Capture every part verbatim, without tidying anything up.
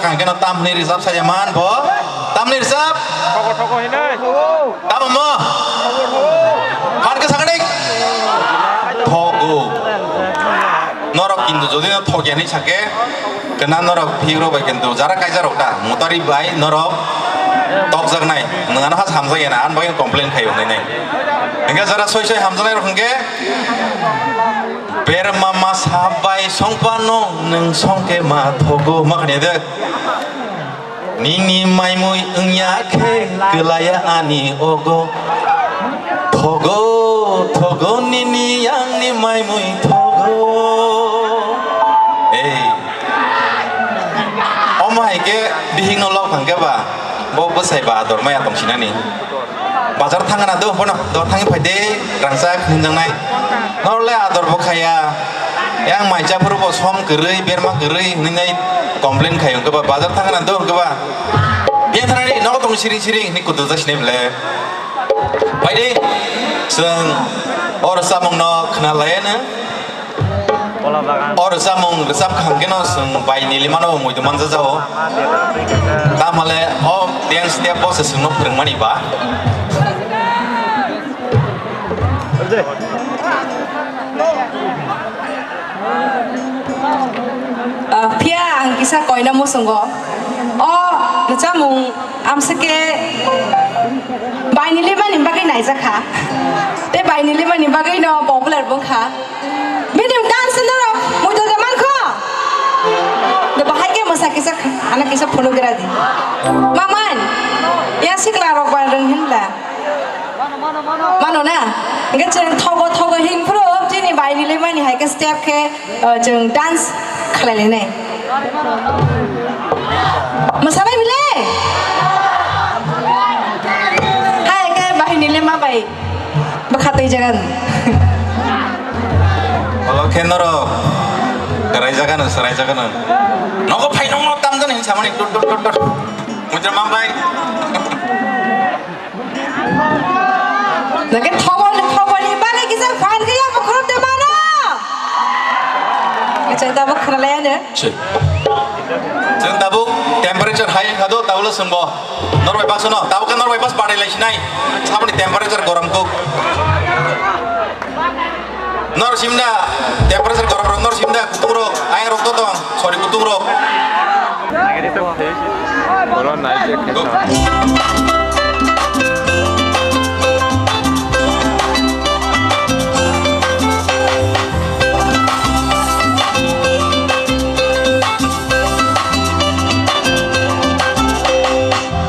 Kang keno tam hwnwi rwchap saya man bo. Tam hwnwi rwchap. Thogo thogo hinai. Tamo mo. Phan khe sakani. Thogo. Norok kintu jodi no thokya hinwi sake, kena norok phirok bai kintu jara kaisa rok da mutari bai norok tokjaknai. Nwngano has hamjak ya na, an bagwi complain khai wngnai nai. Hingke jara soi soi hamjaknai rok hingke, "Berma masa bai songpano nwng songke ma thogo," ma khani de. "Nini maimui wngya khe kwlaya ani ogo. Thogo, thogo nini yangni maimui thogo." Ei. Omo hai khe bihikno lok thang khe ba, bo bwsai ba ador maya tong sinani. Bazar thangna do, bono do thangwi phai de, rangchak hinjaknai. Norle ador bo khaya. Yang mai cha phuru bo som kwrwi, berma kwrwi hinwi nai complain khai hwnkhe ba, bazar thangna do hwnkhe ba. Yang thanani nogo tong siring siring hinwi kutu jak sinai bwle. Phai de, chwng or samung no khna lai no. Kola bagan. O rwchapmung rwchap kaham kheno chwng bai Nilimano muitu manjajao. Tamale o dance step bo se chwngno phwrwngmani ba. Ah, phiya ang kisa koina muchungo. O rwchapmung amsike bai Nilimani bagwi naijakha. Te bai Nilimani bagwi no popular bwkha. Bini dance norok muitu de mankho. De bahai ke mwsa kisa ana kisa phunuk gra di. Maman, ya sikla rok ba rwng hinla. Mano na? Hingke chwng thogo thogo hin phuru chini bai Nilimani hai ke step khe, uh, chwng dance khlai lai nai. Mwsa bai bile? Hai ke bai Nilima bai. Bwkha twi jagan. Olo khe norok kwrai jagano, swrai jagano. Nogo phai nongno tamjani hinwi samani dot dot dot dot. Mujra mambai. Nake thobor, thoborni bagwi kisa fan khe ya bokhorok de mano. Acha, tabuk khwrwlaiya de. Chwng. Chwng tabuk temperature high wngkha do, tabukle chwngbo. Norbai bus no, tabuk khe norbai bus barai lai sinai. Saboni temperature gorom kuk. Nor simda, temperature gorom rok, nor simda kutung rok, ayang rok to tong, sorry, kutung rok. Bolo nai check khe sa.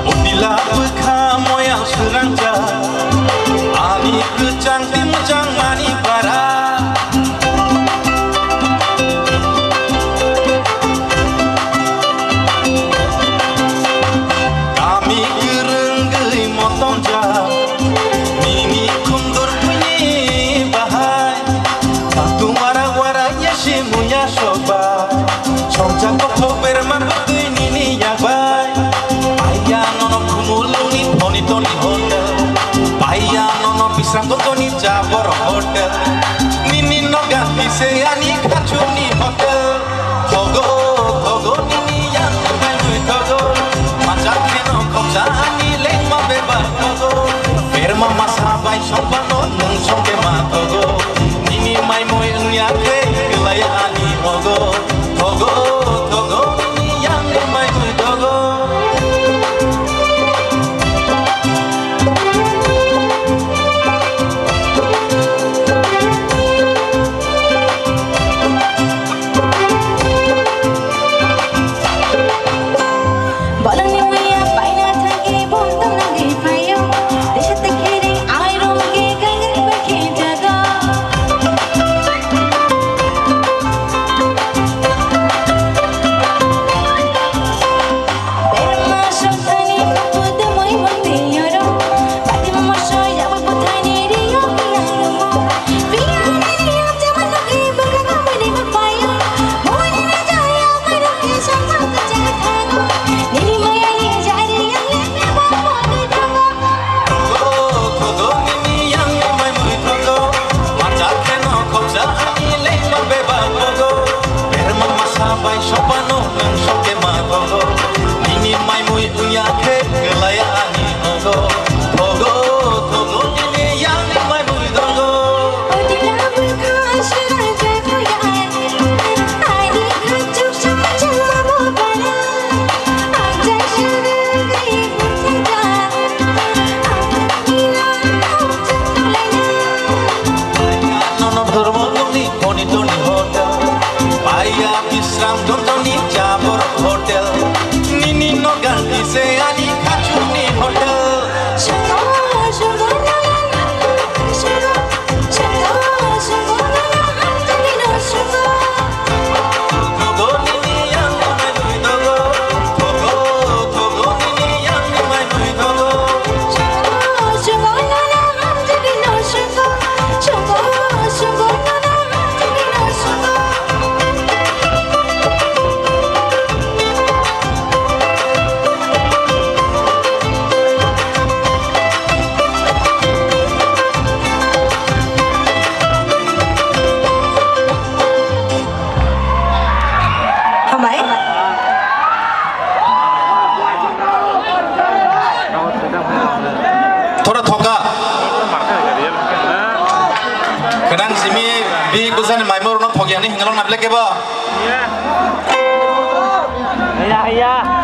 Utila bwkha moyang swrangja, ani kwchang tei mwchang mani para. Kami kwrwngwi motongjak, nini khundur buini bahai. Satung wara wara ya si muya soba. Songjak kothok berma bwtwi nini yak bai. Paiya nono Khumulwngni Thoni Thoni Hotel. Paiya nono Bisramganjni Jabor Hotel. Nini noga kise ani khachuni hotel. Thogo, thogo nini yang kai mui thogo. Majak kheno khoksa ani lengma beba thogo. Berma masa bai songpano nwng songke ma thogo. Nini mai moi wngya khe kwlai ani ogo. Thogo, thogo. Thora thoka. Kadang simi bi kusan mai mor no phogya ni hingalong na black ba. Iya, iya.